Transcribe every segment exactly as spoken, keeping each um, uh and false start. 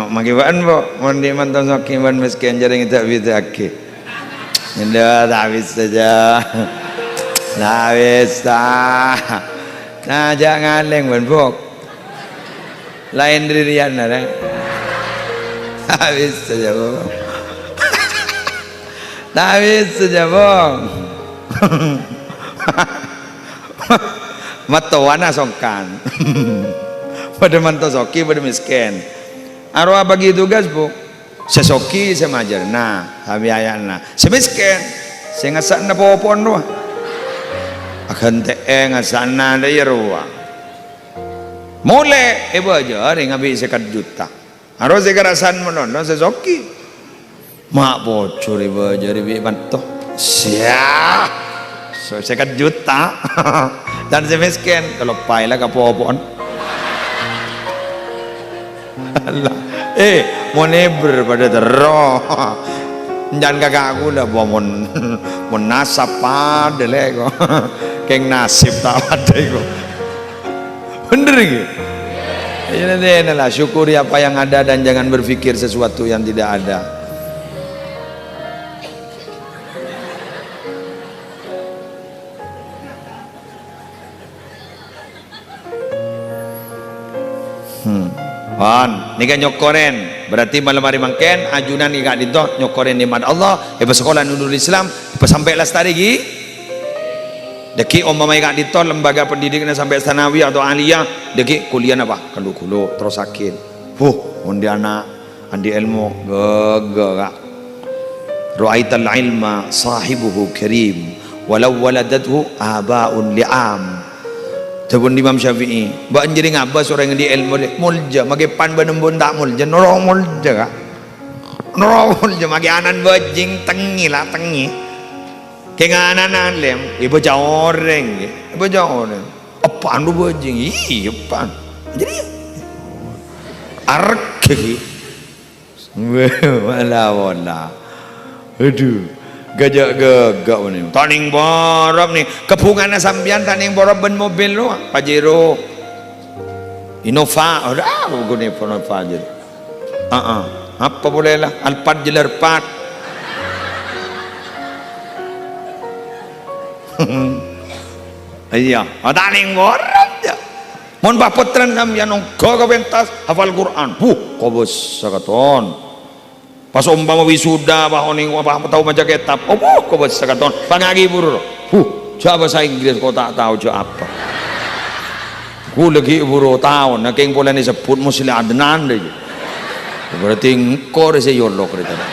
Maghi bâ'ân, Bu, mon dhi' manto soghi bân mèskèn jârèya ta' bhidhâ'aghi. Endâ', ta' bisa, jâ. Ta' bisa. Nah, jâ' ngalèng bâ'ân, Bu. Laèn rèya-rèya, rè. Ta' bisa, jâ, Bu. Ta' bisa, jâ, Bu. Mattowana songkan. Padâ manto soghi, padâ mèskèn. Arowa bâgi tugas, Bu. Sè soghi sè majârna, sabiaya'na. Sè mèskèn, sè ngassa'na popo'na rowa. Aghântè'è ngassa'na rèya rowa. Molè èbâjâri ngabi' sèket juta. Arowa sè karasan manono sè soghi. Ma' pojhur èbâjâri bi' manto. Sia. So, sèket juta. Dan sè mèskèn, kaloppaè la ka popo'na. Allah. Eh, mon èbher padâ terro. Enjân ka kaulâ, apa mon, mon nasab padâ lè ko. Kèng nasib ta' padâ ko. Bhender ghi? Ya, nanti lah, syukuri apa yang ada dan jangan berpikir sesuatu yang tidak ada. Hmm. Pon, nèka nyokorèn. Berarti malem arè mangkèn, ajunan nèka ka'dinto nyokorèn nè'mat Allah, èpasakola Nurul Islam, èpasampè' lastarè ghi. Dâgghi' ompama è ka'dinto lembaga pendidikanna sampè' sanawiyah atau aliyah, dâgghi' kuliah napa? Ghâllu-ghâllu, terrosaghi. Huh, mon dhi' ana' andi' èlmo, ghâghâ, Ka'. Ra'aital ilma sahibuhu karim, walau waladathu aba'un li'am. Dhâbuna Imam Syafi'i, "Bâ'ân jârèya ngabâs orèng andi' èlmo, lè, molja, maghi pan bân embu'en ta' molja, noro' molja, Ka'. Noro' molja, maghi ana'na bhâjhing, tengngè la, tengngè." Kèng ana'na alèm, èbâca orèng, ghi. Èbâca orèng. Eppa'na bhâjhing, iyâ, eppa'na. Jârèya. Arghâ, ghi. Wala-wala. Adhu, ghâjâ' ghâghâ' mènè. Ta' nèng bârâp, nè. Kabhungana sampèyan ta' nèng bârâp bân mobil rowa, Pajero. Innova, ora, ghun Innova jârèya. Heeh. Apa polè la? Alphard, jelarpat. Iyâ, ta' nèng bârâp, jâ. Mon pas pottrana sampèyan ongghâ ka pentas, hafal Qur'an. Huh, kobâsa katon. Pas ompama wisuda, pas onèng, pas tao maca kètab. Oh, kobâsa katon. Pangaghi buru. Huh, jâ' bhâsa Inggris ko ta' tao jâ' apa. Ghulâ ghi' buru tao, nangèng polana èsebbhut Musleh Adnan, dâ' iyâ. Berarti engko' rè sè yolok rè tadi.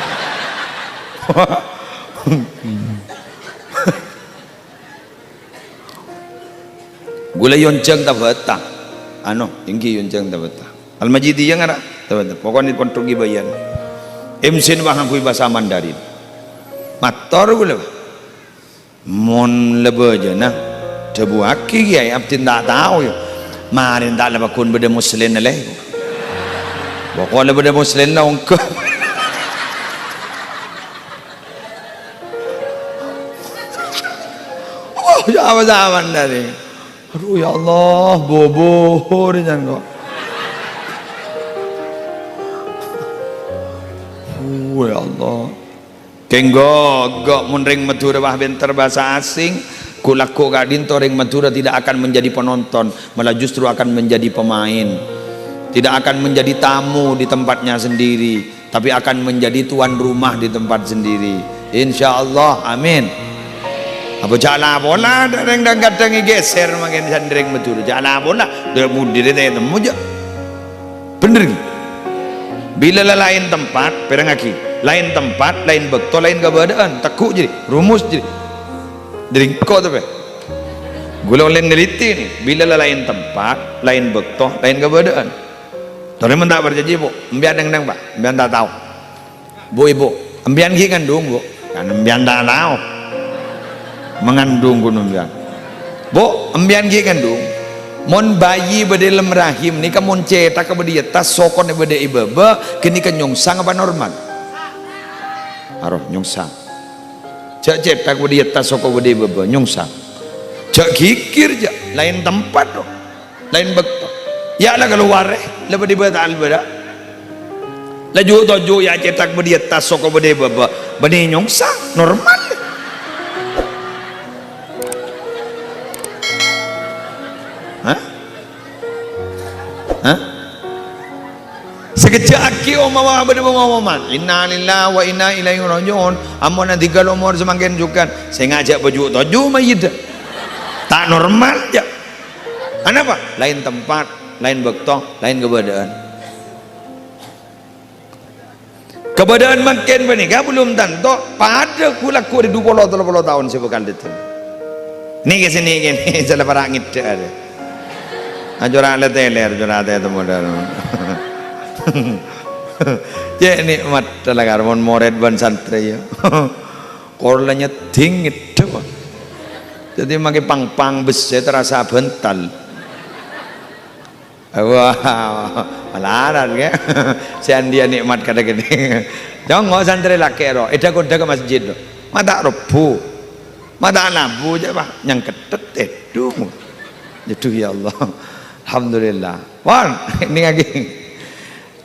Ghulâ èyonjhâng tabâta. Ano, èngghi èyonjhâng tabâta. Al-Majidiyah ngara' tabâta. Pokokna pondhuk ghi' bâjâna. M C-na paham ghi bhâsa Mandarin. Mator ghulâ, Pak. Mon la bâjâna, dhâbuwaghi, Kèyaè, abdhina ta' tao, yâ. Marèna ta' la pagghun bâdâ Muslèna, lè. Pokok la bâdâ Muslèna, ongghâ. Oh, ya, apa zaman tadi? Aduh, ya Allah, bobo, ringan kok. Oh, ya Allah. Kèng ghâghâ' mon rèng Madhurâ pas pènter bhâsa asing, ghu-lagghu' ka'dinto rèng Madhurâ tidak akan menjadi penonton, malah justru akan menjadi pemain. Tidak akan menjadi tamu di tempatnya sendiri. Tapi akan menjadi tuan rumah di tempat sendiri. Insyaallah, amin. Apa jâ' la pola, rèng dhâng-kadhâng èghèsèr mangkèn sandhing Madhurâ. Jâ' la pola, dâ' budi rè ta' ètemmo jâ'. Bhender, ghi? Bilâ la laèn tempat, pèrengngaghi. Laèn tempat, laèn bâkto, laèn kabâdâ'ân. Tegghu' jârèya, rumus jârèya. Jârèya engko' tapè. Ghulâ ollè neliti, nè. Bilâ la laèn tempat, laèn bâkto, laèn kabâdâ'ân. Torè mon ta' parcajâ, Bu, empèyan neng-enneng, Pak, empèyan ta' tao. Bu, Ibu, empèyan ghi' ngandung, Bu? Kan empèyan ta' tao. Mangandung ghun empèyan. Bu, empèyan ghi' ngandung. Mon bayi bâdâ è dâlem rahim nèka mon cèthagghâ bâdâ è attas, sokona bâdâ è bâbâ, ghânèka nyongsang apa normal? Aroh nyongsang. Jâ' cèthagghâ bâdâ è attas, soko bâdâ è bâbâ, nyongsang. Jâ' ghighir, jâ', laèn tempat, do. Laèn bâkto. Yâ, la kalowar, eh. La bâdâ bâta'an bâdâ. La ju'-toju' ya cètak bâdâ è attas, soko bâdâ è bâbâ. Bânnè nyongsa, normal. Hah? Hah? Sakejjhâ' aghi' ommawa bâdâ pangomoman, "Innalillahi wa inna ilaihi raji'un." Ampon adhingghâl omor samangkèn jhughân, sè ngajhâk bâ ju'-toju' mayyidda. Ta' normal, jâ'. Anapa? Laèn tempat, laèn bâkto, laèn kabâdâ'ân. Kabâdâ'ân mangkèn panèka belum tanto padâ ghu-lagghu rè du polo tello polo taon sè bhâkal dâteng. Nèka sè nèka nè, sala para' ngèddhâ arè. Ajora la tèlèr, jora tè temmo dâlem. Cè' nè'mat la kar mon morèd bân santrè, ya. Kor la nyeddhing ngèddhâ, Pak. Dhâddhi makè pang-pang bessè terasa bhântal. Wah, malarat, ya. Sè andi'â nè'mat kadhâ' kènè. Congo' santrè lakè' ro, èdhâ-kodhâ ka masjid, ro. Ma' ta' robbhu. Ma' ta' labu, jâ', Pak. Nyangketthet, tèdung. Aduh, ya Allah. Alhamdulillah. Pon, nèngaghi.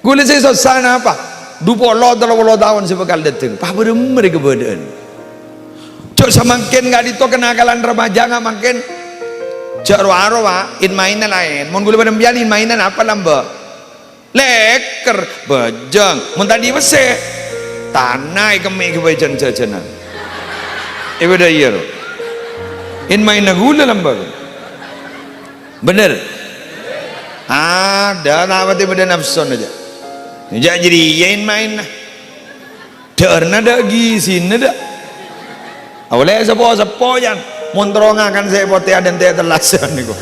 Ghulâ sè sossa napa? Du polo, tello polo taon sè bhâkal dâteng. Pabârâmma rè kabâdâ'ân. Jâ' samangkèn ka'dinto kenakalan remaja nga' mangkèn. Jâ' ro-aro, Pak. In-maènna laèn. Mon ghulâ bân sampèyan in-maènna napa lambâ'? Lèkèr, bâjâng. Mon tadâ' pèssè, tana èkemmè' ghâbây jân-jhâjhânan. È bâdâ iyâ, ro. In-maènna ghulâ lambâ'. Bhender? Adâ, ta' patè bâdâ nafsona, jâ'. Jâ' jârèya in-maènna. Dâ'ârna dâ', ghisina dâ'. Awalè seppo-seppo, jân. Mon terro ngakan sè potè adântè' tellasan nèko.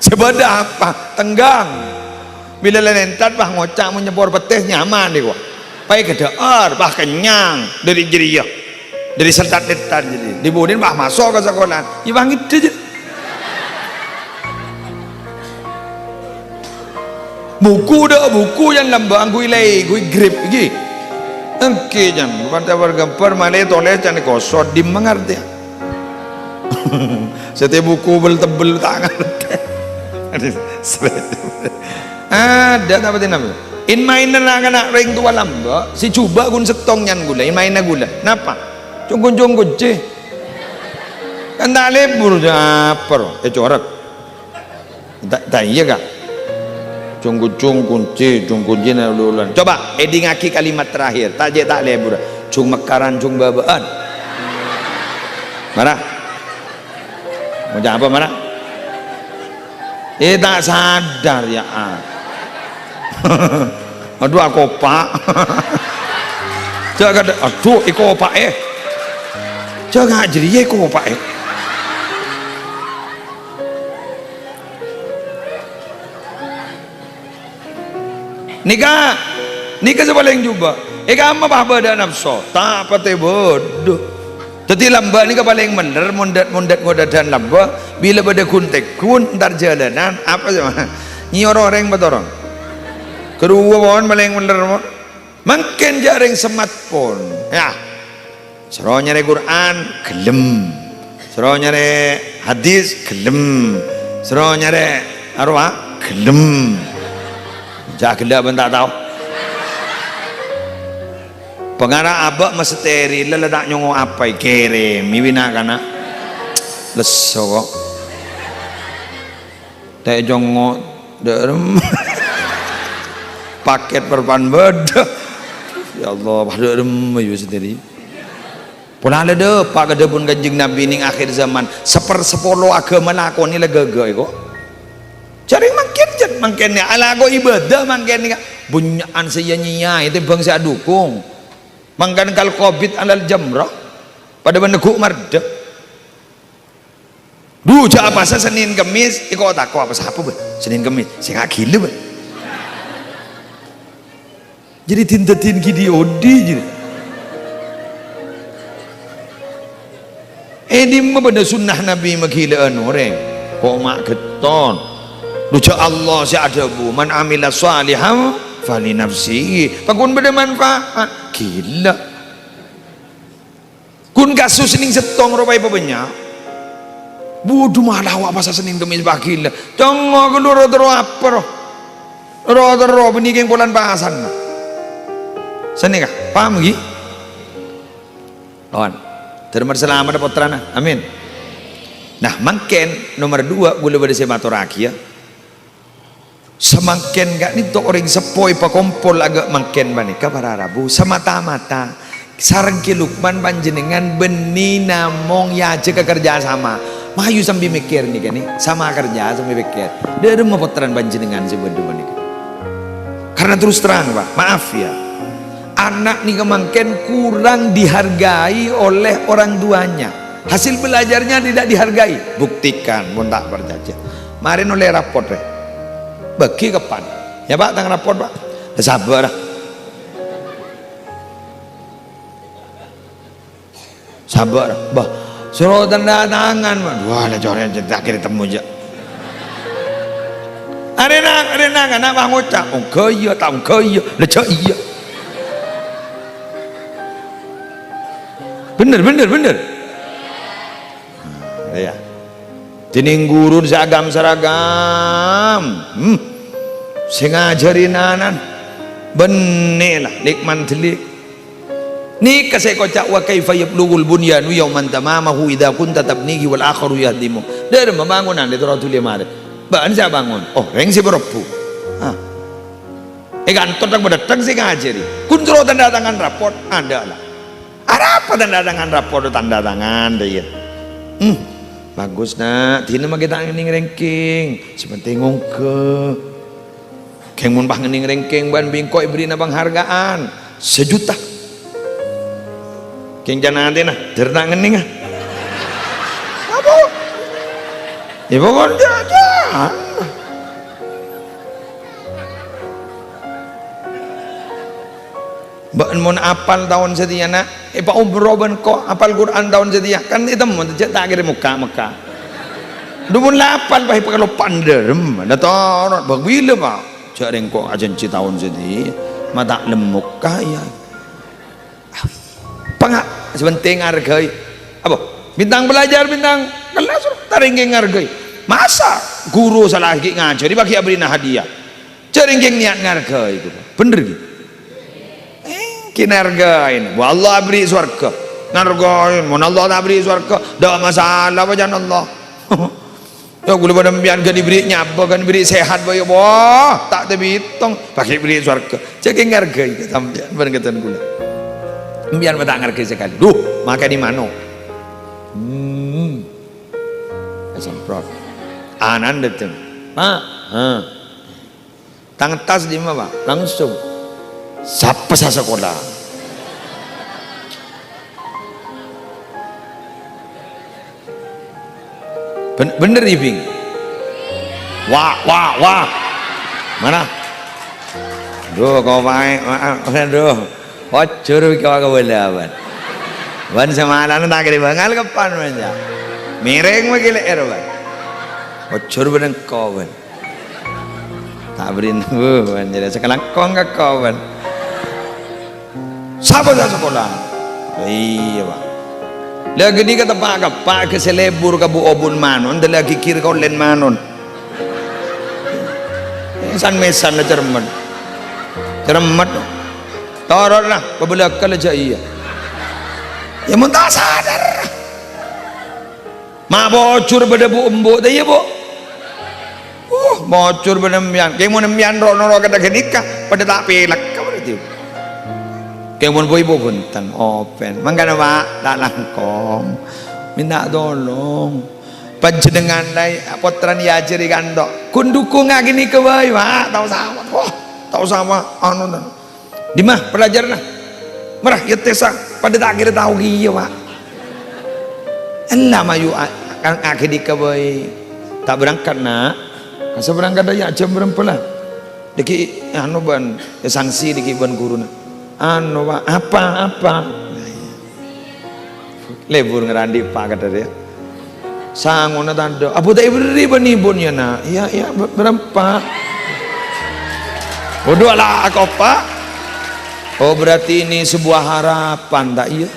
Sè bâdâ apa? Tenggang. Bilâ la nèntat, bâh, ngoca' mon nyeppor pettè nyaman nèko. Paè ghâdâ'âr, bâh, kennyang. Dâri jârèya. Dâri sèntat-nèntat jârèya. Dibudin, bâh, maso' ka sakola. Iyâ, bâh, ngèddhâ jâ. Buku dâ', buku yang lambâ' angghuy lè, angghuy grip ghi. Èngghi, jân. Bâkal ghâmpar malè tolès can kosot, dimma ngartè. Sètè buku bel-tebel ta' ngartè. Adâ, ta' patè napa. In-maènna na'-kana' rèng towa lambâ', sè jhubâ' ghun sèttong nyang ghulâ, in-maènna ghulâ. Napa? Cong-koncong kunci. Kan ta' lebur, apa ro? È corèk. Ta', ta' iyâ, Ka'? Cung-kucung kunci, cung kunci na lu-, lan. Coba, èdingngaghi kalimat terakhir. Ta' jâ' ta' lebur. Cung mekkaran, cung bâbâ'ân. Mara? Ngoca' apa, mara? Eh, ta' sadar, ya, ah. Adhu, akopa'. Jâ' kadhâ', adhu, èkopa'è. Jâ' nga' jârèya èkopa'è. Nèka, nèka sè palèng jhubâ'. È kamma pas bâdâ nafso, ta' patè bâdâ. Dhâddhi lambâ' nèka palèng mendher, mon dâ-, mon dâ-, ngodâdhân lambâ', bilâ bâdâ ghun-tèghun, entar jhâlânan, apa sè ma-, nyèyor orèng patoron. Karowa pon palèng mendher, mon. Mangkèn jâ' rèng smartphone, ya. Soro nyarè Qur'an, ghellem. Soro nyarè hadis, ghellem. Soro nyarè arowa, ghellem. Jâ' ghellâ' bân ta' tao. Pangara abâ' masteri, lella ta' nyongo' apa, èkèrèmè bi' na'-kana'. Lesso, ko'. Ta' ècongngo', dâ'rem. Pakèt parpan bâdâ. Ya Allah, pas dâ'rem ayu sendiri. Pola la dâpa' ka dhâbuna Kanjeng Nabi neng akhir zaman, sapersapolo aghâma lakonè la ghâghâ, ko'. Jârèng mangkèn, jâ-, mangkèn nè, alako ibadah mangkèn nè, bânnya'an sè ya-nyèyaè tèmbhâng sè adhukung. Mangkana kal qabid alal jamrah, padâ bân neggu' mardhâ. Dhu, jâ' apasa Senin Kemis, èko tako' apasa apa, bân? Senin Kemis, sènga' ghilâ, bân. Jârèya din-dâddiyân ghidi odi, jârèya. È dimma bâdâ sunnah Nabi maghilâ'ân orèng? Ko' ma' ghetton. Dhu, jâ' Allah sè adhâbu, "Man amila shalihan falinafsihi." Pagghun bâdâ manfaat. Ghilâ. Ghun kaso Senin sèttong rowa èpabânnya'. Budhu, mala wa' apasa Senin Kemis pagi la. Congo' ghâllu ro-, terro apa, ro? Ro-, terro bânnè kèng polana pasanna. Sanèka, paham ghi? Lawan. Dhâr-mardhâr salamet pottrana. Amin. Nah, mangkèn nomer dua, ghulâ bâdâ sè matorraghiyâ. Samangkèn ka'dinto orèng seppo èpakompol aghâ' mangkèn panèka para rabu, samata-mata sareng Kè Lukman panjhennengngan bânnè namong èajhâk ka kerja sama. Mayu sambi mèkkèr nèka nè, sama kerja sambi mèkkèr. Dhâremma pottrana panjhennengngan sè bâdâ panèka. Karena terus terang, Pak, maaf ya, anak nèka mangkèn kurang dihargai oleh orang tuanya. Hasil belajarnya tidak dihargai. Buktikan, mon ta' parcajâ. Marèn ollè rapot, rè. Bâgi kapan? Ya, Pak, tang rapot, Pak. Sabbhâr, ah. Sabbhâr, ah. Bah, soro tanda tangan, Pak. Wah, la corè' ta' kèra temmo, jâ'. Arèna, arèna, kana' pangoca'. Ongghâ iyâ, ta' ongghâ iyâ. La jâ' iyâ. Bhender, bhender, bhender. Nah, ya. Dhinèng ghuruna sè agam-saragam, hmm, sè ngajhâri nanan, bânnè la, lèk-mandhellèk. Nèka sè èkoca', "Wa kaifa yablughul bunyanu yauman tamamahu idza kunta tabnihi wal akharu yahdimu." Dhâremma bângonan è toro' dhuli marè. Bâ'na sè abângon, orèng sè bârâbbu. Ah. È kantor tang-padâtang sè ngajhâri. Ghun soro tanda tangan rapot, adâ' la. Arapa tanda tangan rapot, tanda tangan, dâ' iyâ. Hmm, bagus, Na'. Dina maghi ta' ngennèng rèngkèng. Sè pentèng ongghâ. Kèng mon pas ngennèng rèngkèng bân bi' engko' èberri'na penghargaan sejuta. Kèng can atèna, dhâr ta' ngennèng, ah. Apa? Ya, pokokna jâ', jâ'. Bâ'na mon apal taon satèya, Na', èpaumroh bân engko', apal Qur'an taon satèya, kan ètemmo jâ' ta' kèra mokka'-mokka'. Dhu mon la apal, pas èpakaloppa'a dhârem, la toro', bâ' bilâ, Pak? Jâ' rèng engko' ajhânjhi taon satèya, ma' ta' lemmok kaya. Panga-, sè pentèng ngargai. Apa? Bintang pelajar, bintang kelas, ta' rèngkèng ngargai. Masa' ghuru sala ghi' ngajhâri, pas ghi' aberri'na hadiah? Jâ' rèngkèng niat ngargai, itu. Bhender, ghi? Eh, ghi' nargai. Wah, Allah aberri' sowarghâ. Nargai, mon Allah ta' aberri' sowarghâ, ta' masalah, bâjâna Allah. Ya, ghulâ bân sampèyan ghân èberri' nyabâ, ghân èberri' sehat bhâi, wah, ta' tèbitong, pas ghi' èberri' sowarghâ. Jâ' kèng ngargai ka sampèyan bân ka dhân ghulâ. Sampèyan ma' ta' ngargai sakalè. Duh, makè è mano'. Hmm. Èsemprot. Ana'na dâteng. "Pak, ha." Tang tas dimma, Pak? Langsung. Sapa sè asakola? Ben-, bhender, Ibing? Wah, wah, wah. Mana? Duh, kok wae, maaf, duh. Ojhur iki kok kabâlâ, bân. Bân samalana ta' kèra bângal kepan, bân, ya. Mèrèng ma' ghi' lè'èr, bân. Ojhur bân engko', bân. Ta' bâri', wuh, bân, jârèya sakalangkong ka engko', bân. Sapa sè asakola? Iyâ, Pak. La ghânèka teppa' ka Pak, ghâ' sè lebur ka bu-, obun manon, dâlâ ghighir kolèn manon. San-mèsan la cermet. Cermet. Torot la, pabâlâkka la jâ' iyâ. Ya, mon ta' sadar. Ma' pojhur bâdâ bu-, embu', ta' iyâ, Bu'? Uh, pojhur bâdâ sampèyan. Kèng mon sampèyan ro'-noro' kadhâ' ghânèka, padâ ta' pèlek, apa berarti? Kèng mon bu-, ibu bhunten, open. Mangkana, Pak, ta' langkong. Minta tolong. Panjhennengngan laè-, pottrana èajhâri kanto. Ghun dhukungnga ghânèka bhâi, Pak. Ta' osa, wah, ta' osa, Pak. Anu, anu. Dimma pelajaranna? Mara, ya tessa, padâ ta' kèra tao kèya, Pak. Ella mayu a-, a-, aghâdhika bhâi. Ta' berangkat, Na'. Asa berangkat ya jam berempat lah. Dâgghi', anu, bân, ya, sanksi dâgghi' bân ghuruna. Anu, Pak, apa, apa? Lebur ngarandi pa' kadhâr, ya. Sangona tandhâ. Abu ta' èberri' bân ibun, ya, Na'? Iyâ, iyâ, ber-, berempa'. Waduh, ala akopa'. Oh, berarti ini sebuah harapan, ta' iyâ?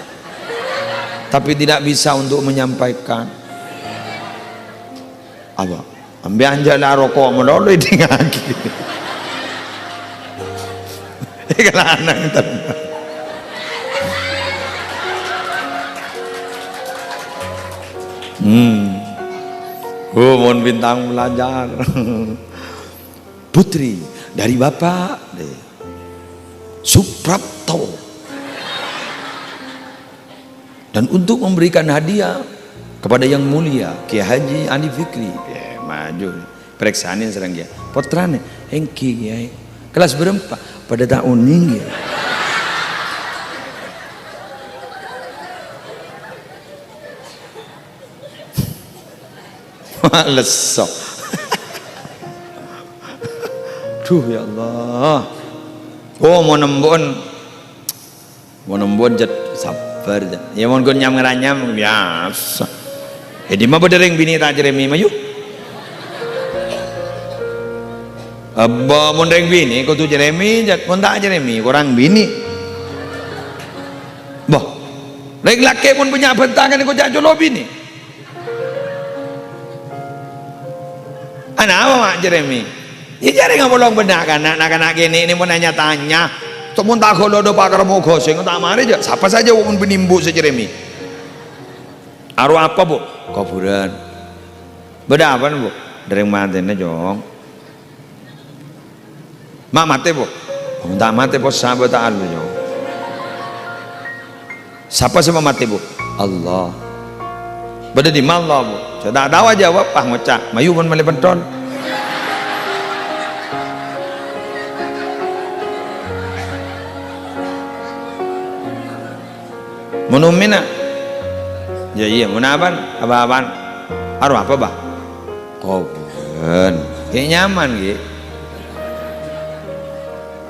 Tapi tidak bisa untuk menyampaikan. Apa? Ambi anja la roko' malolo èdingngaghi. Èkalanang ten. Hmm. Oh, mon bintang pelajar. Putri dari Bapak, deh. Suprapto. Dan untuk memberikan hadiah kepada Yang Mulia Kiai Haji Andi Fikri. Ya, maju. Parèksanè sareng kèya. Pottrana, èngghi, Kèyaè. Kelas berempat, padâ ta' onèng, ya. Malesso. Duh, ya Allah. Oh, mon embu'en. Mon embu'en, Jat, sabbhâr, Jat. Ya, mon ghun nyam-ngaranyam, biyasa. È dimma bâdâ rèng binè' ta' carèmè, mayu? Abâ, mon rèng binè' kodhu carèmè, Jat. Mon ta' carèmè, korang binè'. Bâh, rèng lakè' mon bânnya' bhântangan, engko' jhâ' colo' binè'. Anapa, ma' carèmè? Iyâ, jhârèng apolong bân na'-kana', na'-kana' kènè' nè mon nya-tanya. Mon ta' ghâllu dâpa' karamo ghâsèng, ta' marè jhâ'. Sapa sajjhâ mon binè' embu' sè carèmè? Arowa apa, Bu'? Kobhurân. Bâdâ apana, Bu'? Dârèng matèna, Cong. Ma' matè, Bu'? Oh, ta' matè, Po, sabâ ta' alu, nyo. Sapa sè ma' matè, Bu'? Allah. Bâdâ dimma Allah, Bu'? Sè ta' tao ajâwâb, pas ngoca', "Mayu mon malè pentol." Mon ummina? Ya iyâ, mon abâ'na? Abâ'-abâ'na? Arowa apa, Bâ? Kobhurân. Ghi' nyaman, ghi'?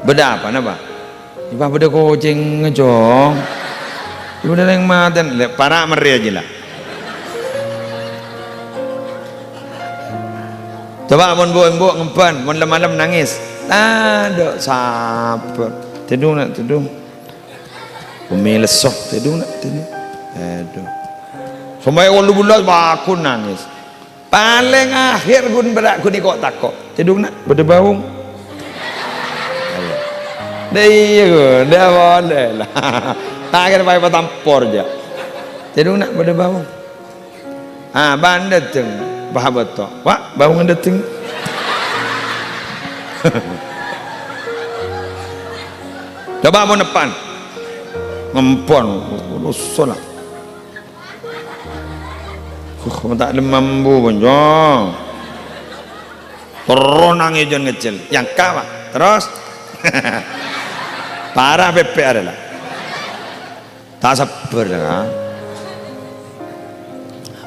Bâdâ apana, Bâ? Iyâ, Bâ, bâdâ kocèngnga, Cong. Iyâ, bâdâ rèng matèna. Lè, para' marè ajiyâ, la. Coba mon bu'-embu' ngemban, mon lem-malem nangès. Adhu, sabbhâr. Tèdung, Na', tèdung. Ummi lesso, tèdung, Na', tèdung. Adhu. Sampè' wâllu bellâs bâkun nangès. Palèng akhèr ghun bârâ' ghun èko'-tako'. Tèdung, Na', bâdâ bâung. Ayo. Dâ' iyâ, ghun, dâ' boleh lah. Akhèr paè patampor jâ. Tèdung, Na', bâdâ bâung. Ah, bân dâteng, Bâ, bâto. Wa', bâungnga dâteng. Coba mon eppan. Ngempon, usul lah. Huh, ta' lem mambu, bonjong. Terro nangès jân ngècèl. Yangka, Bâ. Terros. Para' pèpè' arè la. Ta' sabbhâr, ya.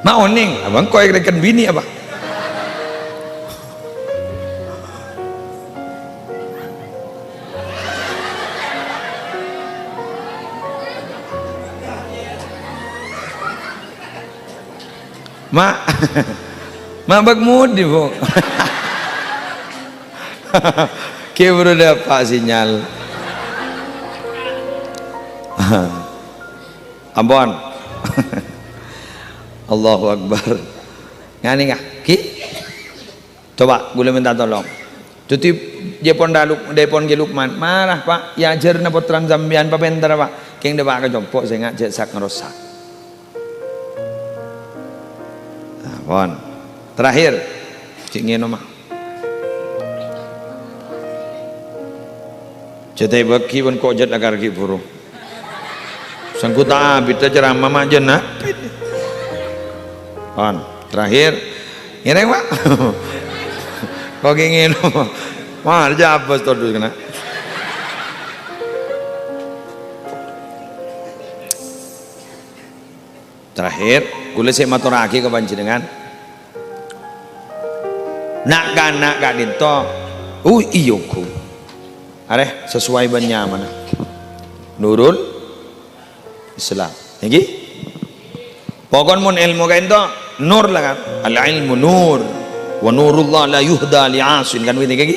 Ma' onèng, apa engko' èkèn binè' apa? Ma', ma' bâk mudi, Bu'? Ghi' buru dâpa' sinyal. Ampon. Allahu Akbar. Ngani, nga, ghi? Coba, ghulâ mènta tolong. Dhâddhi, dhâpon Luk-, dhâpon Ki Lukman. Mara, Pa', èajhârâna pottrana sampèyan, papèntara, Pa'. Kèng dâpa' ka compo', sènga' jhâ' sak-ngrosak. Nah, pon. Terakhir, ghi' ngènoma. Jhâ' ta' èbâghi bân kok jhât akar ghi' buru. Sèngko' ta' abiddhâ ceramah ma' jhân abit. Pon. Terakhir. Ngèrèng, Pa'. Kok ghi' ngènoma. Wah, jhâ' abâs todus kèna. Terakhir, ghulâ sè matorraghi ka panjhennengngan. Na'-kana' ka'dinto, oh, iyâ, ghu. Arè, sesuai bân nyamana. Nurul Islam. Ènggi? Pokon mon èlmo ka'dinto, nur la, kan? Al-ilmu nur. Wa nurullah la yuhda li asin. Kan, bhunten, ènggi?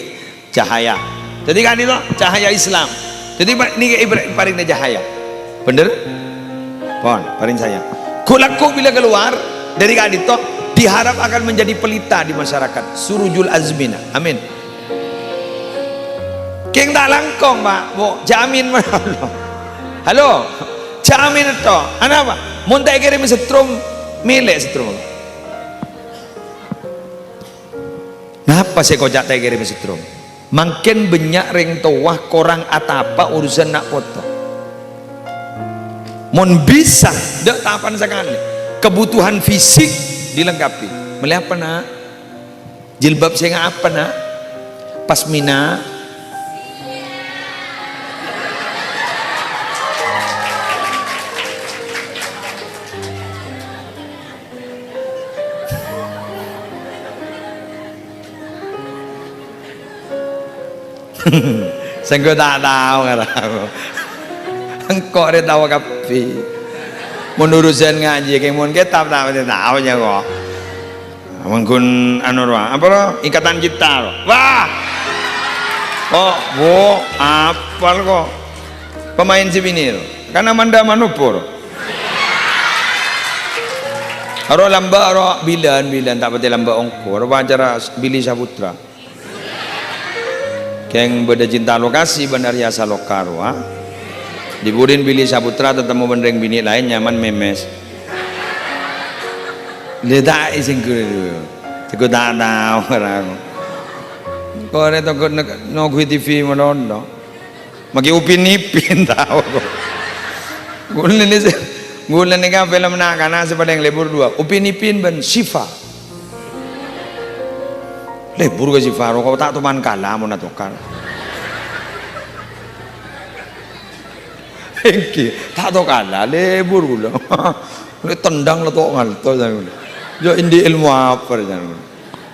Cahaya. Dhâddhi ka'dinto cahaya Islam. Dhâddhi, pa-, nèka èparèng-, parèngna cahaya. Bhender? Pon, parèng cahaya. Ghu-, lagghu' bilâ kalowar dâri ka'dinto, diharap akan menjadi pelita di masyarakat. Surujul azmina. Amin. Kèng ta' langkong, Pa', Bu'. Jhâ' amin. Halo. Jhâ' amin to. Anapa? Mon ta' èkèrèm setrum, mèlè setrum. Apa sè èkoca' ta' èkèrèmè sèttro? Mangkèn bânnya' rèng towa korang atapa urusan na' poto. Mon bisa, dâ' tapan sakalè. Kebutuhan fisik dilengkapi. Mellè apa, Na'? Jilbab sè nga' apa, Na'? Pasmina. Sèngko' ta' tao, karo engko' rè tao kabbhi. Mon urusan ngajhi, kè mon kètab ta' patè tao, ya, kok. Manggun anu rowa, apa rowa? Ikatan Cinta rowa. Wah! Kok, Bu, apal kok. Pemain sè binè rowa. Kan Amanda Manopo rowa. Aro lambâ' aro bilân-bilân ta' patè lambâ' ongko'. Aro acara Billy Saputra. Kèng bâdâ Cinta Lokasi bân Arya Saloka rowa. Dhi-budhina Billy Saputra tatemmo bân rèng binè' laèn nyaman mèmès. Lè ta' isèngghur. Sèngko' ta' tao, karo engko'. Engko' rè toko' nè-, nongghuwi T V malolo. Maghi Upin Ipin tao kok. Ghulâ nè sè, ghulâ nèka film na'-kana' sè palèng lebur duwâ', Upin Ipin bân Syifa. Lebur ka Syifa, kok ta' toman kala mon atokar. Èngghi, ta' tokala, lebur ghulâ. Lè tendang lè to' ngalto, jân ghulâ. Yo, andi' èlmo apa, jân ghulâ.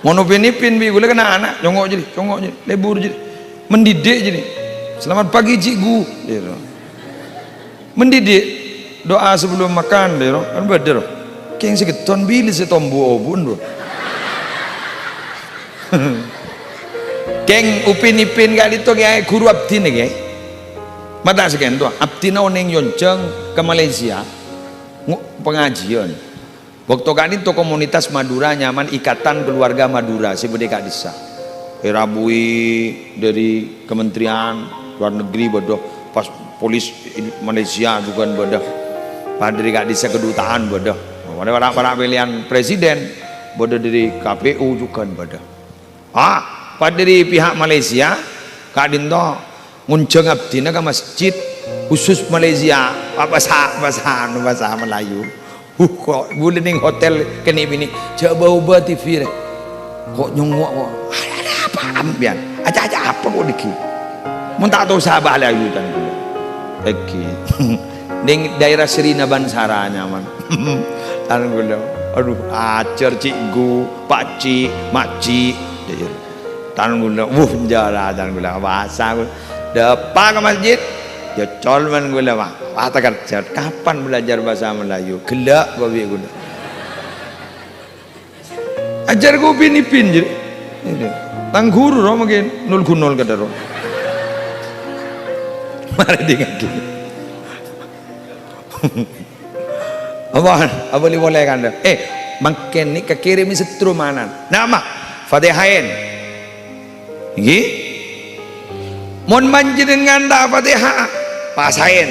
Mon Upin Ipin bi' ghulâ kèng ana', congo' jârèya, congo' jârèya, lebur jârèya. Mendidik jârèya. "Selamat pagi, Cikgu," gitu. Mendidik, "Doa sebelum makan," gitu. Kan bâdâ, ro. Kèng sè ghetton bilâ sè tombu obu'en, ro. Kèng Upin Ipin ka'dinto kèyaè ghuru abdhina, kèyaè. Mata sakènto, abdhina onèng nyonjhâng ka Malaysia. Ngo-, pangajiyân. Bâkto ka'dinto komunitas Madura nyaman Ikatan Keluarga Madura sè bâdâ è ka'dissa'. Èrabuwi dâri Kementerian Luar Negeri bâdâ, pas polis Malaysia jhughân bâdâ. Pas dâri ka'dissa' kedutaan bâdâ. Para'-para' pèlèyan presiden bâdâ dâri K P U jhughân bâdâ. Ah, pas dâri pihak Malaysia, ka'dinto ngonjhâng abdhina ka masjid khusus Malaysia, pa-, bhâsa, bhâsa, anu, bhâsa Melayu. Huh, kok ghulâ nèng hotel kènè' binè', jhâ' bâ-obâ T V rè. Kok nyongo' kok. Ada, ada apa sampèyan? Aca-aca apa kok dâgghi'? Mon ta' tao bhâsa Melayu, tan ghulâ. Dâgghi'. Nèng daerah Sri Nabansara nyaman. Tan ghulâ. Aduh, ajhâr, Cikgu, Pakcik, Makcik. Dâjâr. Tan ghulâ, wuh, jârèya tan ghulâ, bhâsa ghulâ. Dâpa' ka masjid, ya col bân ghulâ, wah. Wah, takerjhât. Kapan belajar bahasa Melayu? Ghellâ' kok bi' ghulâ. Ajhâr kok Upin Ipin, jârèya. Tang ghuru, ro, mangkèn nol ghunol kadâ', ro. Marè dingaghi. Apa? Apa li polè kandhâ? Eh, mangkèn nèka kèrèmè sèttro manan. Nama? Fatihaèn. Èngghi? Mon panjhennengngan ta' Fatiha, pasaèn.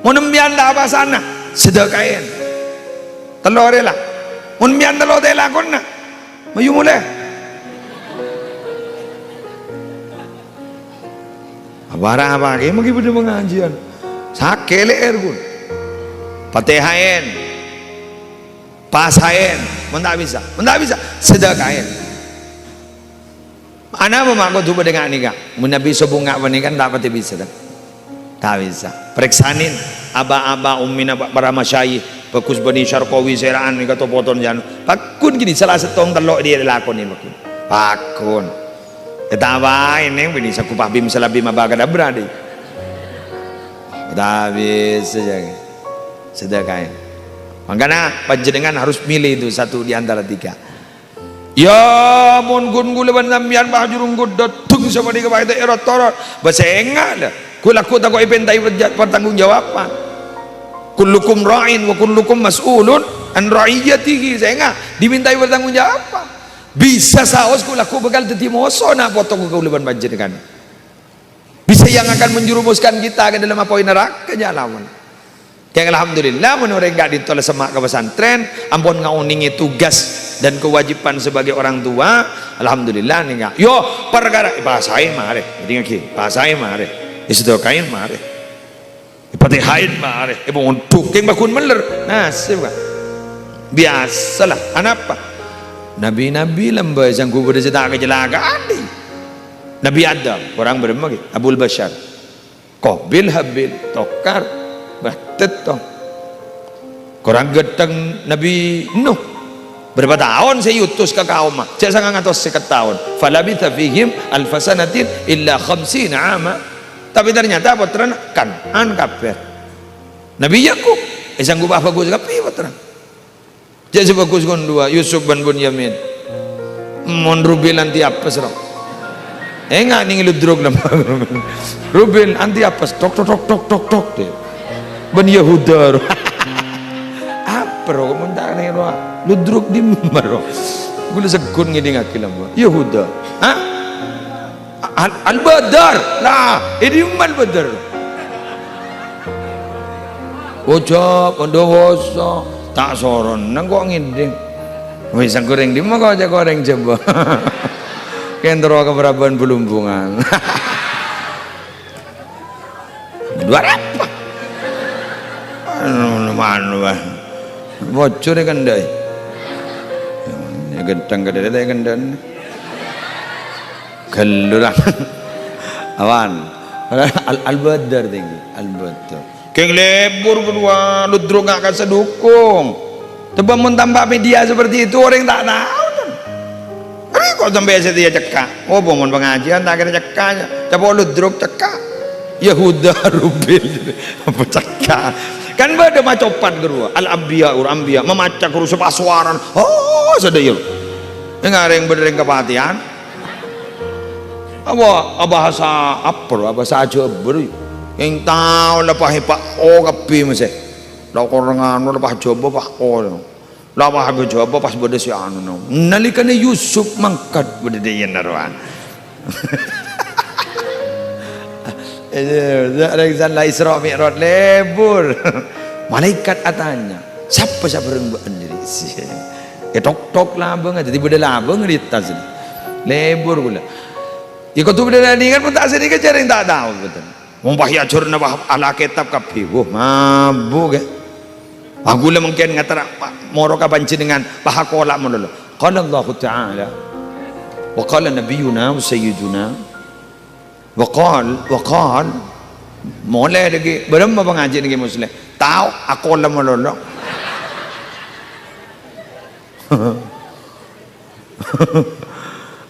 Mon empèyan ta' pasana, sedekaèn. Tello arè la. Mon empèyan tello ta' èlakonana, mayu molè. Apa-apa kè, mangkèn bâdâ pangajiyân. Sakè' lè'èr, ghun. Fatihaèn. Pasaèn. Mon ta' bisa. Mon ta' bisa, sedekaèn. Anapa ma' kodhu bâdâ nga' nèka? Mon bisa bhunga' panèka ta' patè bisa, ta'? Ta' bisa. Parèksanè, aba-aba, ummina, pa-, para masyayikh, bhâghus bânnè Syarqawi, Sèra'an, nèka to poton jân. Pagghun ghi' sala sèttong tello' dhi' èlakonè, pagghun. Pagghun. Ètawaè nèng bini saku pabim salabim abakadabra, dhi. Ta' bisa, jâ. Sedekaè. Mangkana, panjhennengngan harus milih itu satu di antara tiga. Ya, mon ghun ghulâ bân sampèyan, Pak Jurung, ghun dâteng sapanèka, Pak, ta' èrot-torot. Bâ sènga', la. Ghulâ ghu tako' èpèntaè perja-, pertanggungjawaban. "Kullukum ra'in wa kullukum mas'ulun an ra'iyyatihi." Sènga', dipèntaè pertanggungjawaban. Bisa saos ghulâ ghu bhâkal dhâddhi moso na' poto ghulâ bân panjhennengngan. Bisa yang akan menjerumuskan kita ke dalam apoy neraka, jhâ' lamun. Kèng alhamdulillah, mon orèng ka'dinto la semma' ka pesantren, ampon ngaonèngè tugas Dan kewajiban sebagai orang tua, alhamdulillah, nèka. Yo, parkara, eh, basaè marè. Èdingngaghi, basaè marè. Èsedekaè marè. Èpatehaè marè. Èpamondhuk, kèng paggun mèller. Nasib, Kak. Biasalah. Anapa? Nabi-nabi lambâ' sangghu bâdâ sè ta' kacelakaan, dhi. Nabi Adam, korang bârâmma, ghi? Abul Basyar. Qabil Habil, tokar, matè to. Korang ghânteng Nabi Nuh. Bârâmpa taon sè èutus ka kaomma? Jhâ' sangang atos sèket taon. "Falabitsa fihim alfa sanatin illa khamsina ama." Tapè ternyata pottrana Kan'an kabbhi. Nabi Yakub, èsangghup abhâghus kabbhi pottrana. Jhâ' sè bhâghus ngon duwâ', Yusuf bân Bunyamin. Mon Rubil anti apes, ro. Enga' nèng ludruk lem. Rubil anti apes, tok, tok, tok, tok, tok, tok, dè. Bân Yahuda, ro. Apa, ro, mon ta' nèng, ro? Ludruk dimma, ro? Ghulâ segghun ngèdingngaghi lem. Yahuda. Hah? Al-, Al-Badar. Lah, è dimma Al-Badar? Ojhâ, padâ woso. Ta' sorona kok ngèding. Wis, sangkorèng dimma kok, cè' korèng jâbâ. Kèng terro ka Parabuan Bulumbungan. Dua apa? Anu, manu, wah. Bocor è kendhâi. Ya, ghânteng kadhâ' ta' è kendhâi. Ghâllu, ra. Awan. Al-, Al-Badar tèngghi. Al-Badar. Kèng lebur bâdâ ludruk nga' kassa' dukung. Coba mon tanpa media seperti itu, orèng ta' tao, kan? Arè kok sampè' sè tèya cekka'. Oh, mon pangajiân ta' kèra cekka', ya. Coba ludruk cekka'. Yahuda Rubil. Apa cekka'? Kan bâdâ macopat ghâruwa. Al-Anbiya, ur anbiya, mamaca ghâruwa sè pasowaran. Oh, sadhâjâ. Ènga' rèng bâdâ rèng kapatèyan. Apa, abhâsa apa, ro? Abhâsa Jhâbâ, ro. Kèng tao la pa-, pa-, o kabbhi mèsè. La korang anu la pa-, Jhâbâ pa-, o. La pa-, Jhâbâ pas bâdâ sè anu, no. Nalèkana Yusuf mangkat bâdâ dâ' iyâ narowan. Rèng san la Isra Mi'raj lebur. Malaikat atanya, "Sapa sè abhâreng bâ'na jârèya?" Ètok-tok labângnga, dhâddhi bâdâ labâng è attas. Lebur ghulâ. Ya, kodhu bâdâ nèngan, mon ta' sanèka jhâ' rèng ta' tao, bhunten. Mon pas èajhârâna, wah, ahli kitab kabbhi. Wuh, mabuk, ya. Wah, ghulâ mangkèn ngaterra, Pak, moro ka panjhennengngan, pas akola' malolo. Qala Allahu Ta'ala, wa qala Nabiyuna wa Sayyiduna, wa qal, wa qal, molè lagi, bârâmma pangajhi nèka, Musleh? Tao, akola' malolo.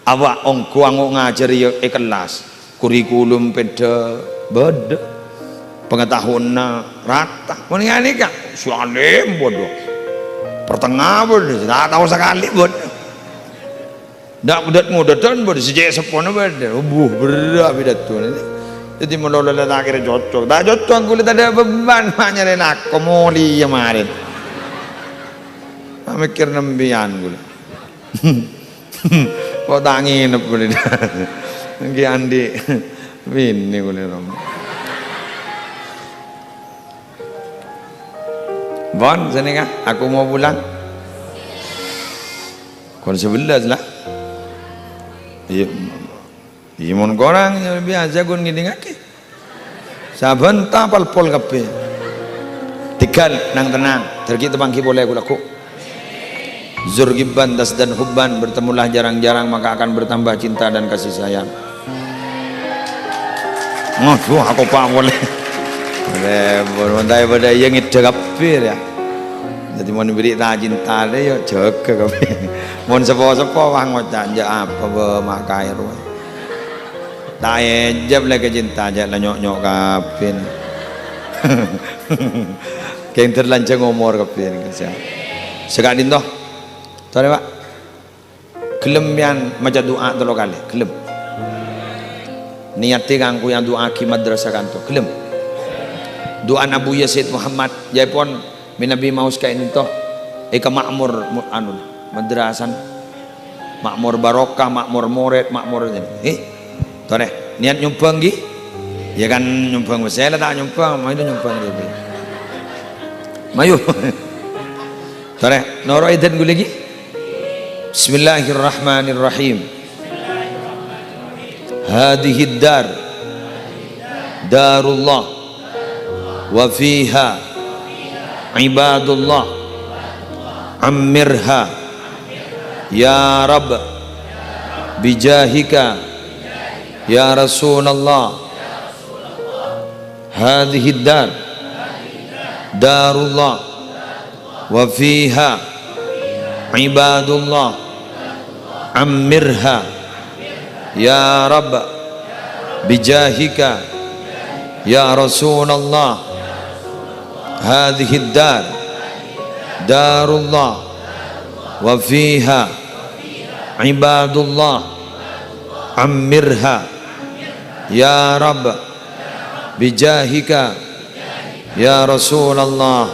Apa ongghu ango' ngajhâri è kellas, kurikulum pèdhâ bâdâ, pengetahuanna rata. Mon ghânèka, sè alim bâdâ, pertengahan bâdâ, ta' tao sakalè bâdâ. Dâ', dâ'-ngodâdhân bâdâ, sè cè' seppona bâdâ. Buh, berrâ' pidatona. Dhâddhi malolo la ta' kèra cocok. Ta' cocok, ghulâ tadâ' beban, ma' nyarè lako, molèya marèn. Ma' mèkkèrè sampèyan ghulâ. Kok ta' ngènep, ghulâ. Èngghi andi' binè, ghulâ, Rom. Pon, sanèka, aku mau pulang. Pokol sebelas, la. Iyâ. Iyâ, mon korang, ya, biyasa ghun ngèdingngaghi. Sabbhân tapal pol kabbhi. Tèghâl, nang-tennang, dâr ghi' tapangghi polè ghu-lagghu. Zur ghibban tasdan hubban, bertemulah jarang-jarang, maka akan bertambah cinta dan kasih sayang. Waduh, aku pa' polè. Lè, mon ta' padâ iyâ ngèdhâ kabbhi, ya. Dhâddhi, mon bâri' ta-cinta, ya, jâgâ kabbhi. Mon sèpo-sèpo, wah, ngoca', "Jâ' apa, bâ, ma' kaèro?" Ta' èjâb la kacinta, jâ' la nyo'-nyo' kabbhi. Kèng dâr lanjhâng omor kabbhi nèka, sè. Sè ka'dinto. Torè, Pak. Ghellem sampèyan maca du'a tello kalè? Ghellem. Niyaddhi kaangghuy adu'aaghi madrasah kanto. Ghellem. Du'ana Abuya Sayyid Muhammad, jâèpon mènabi maos ka'dinto, èkamakmor mu-, anu, madrasah. Makmor barokah, makmor morèd, makmor ini. Eh, torè, niat nyombhâng ghi? Ya kan nyombhâng, sè la ta' nyombhâng, mayu nyombhâng ghi. Mayu. Torè, noro' èdhân ghulâ ghi? Bismillahirrahmanirrahim. Hadhihi dar darullah wa fiha ibadullah, ammirha ya Rabb, bijahika ya Rasulullah. Hadhihi dar darullah wa fiha ibadullah, ammirha ya Rabb, bijahika ya Rasulullah. Hadhihi dar darullah wa fiha ibadullah, ammirha ya Rabb, bijahika ya Rasulullah.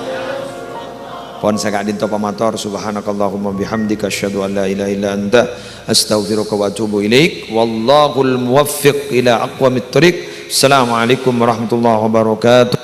Pon saka'dinto pamator, subhanakallahumma bihamdika, asyhadu an la ilaha illa anta, astaghfiruka wa atubu ilaik. Wallahul muwaffiq ila aqwamit thoriq. Assalamualaikum warahmatullahi wabarakatuh.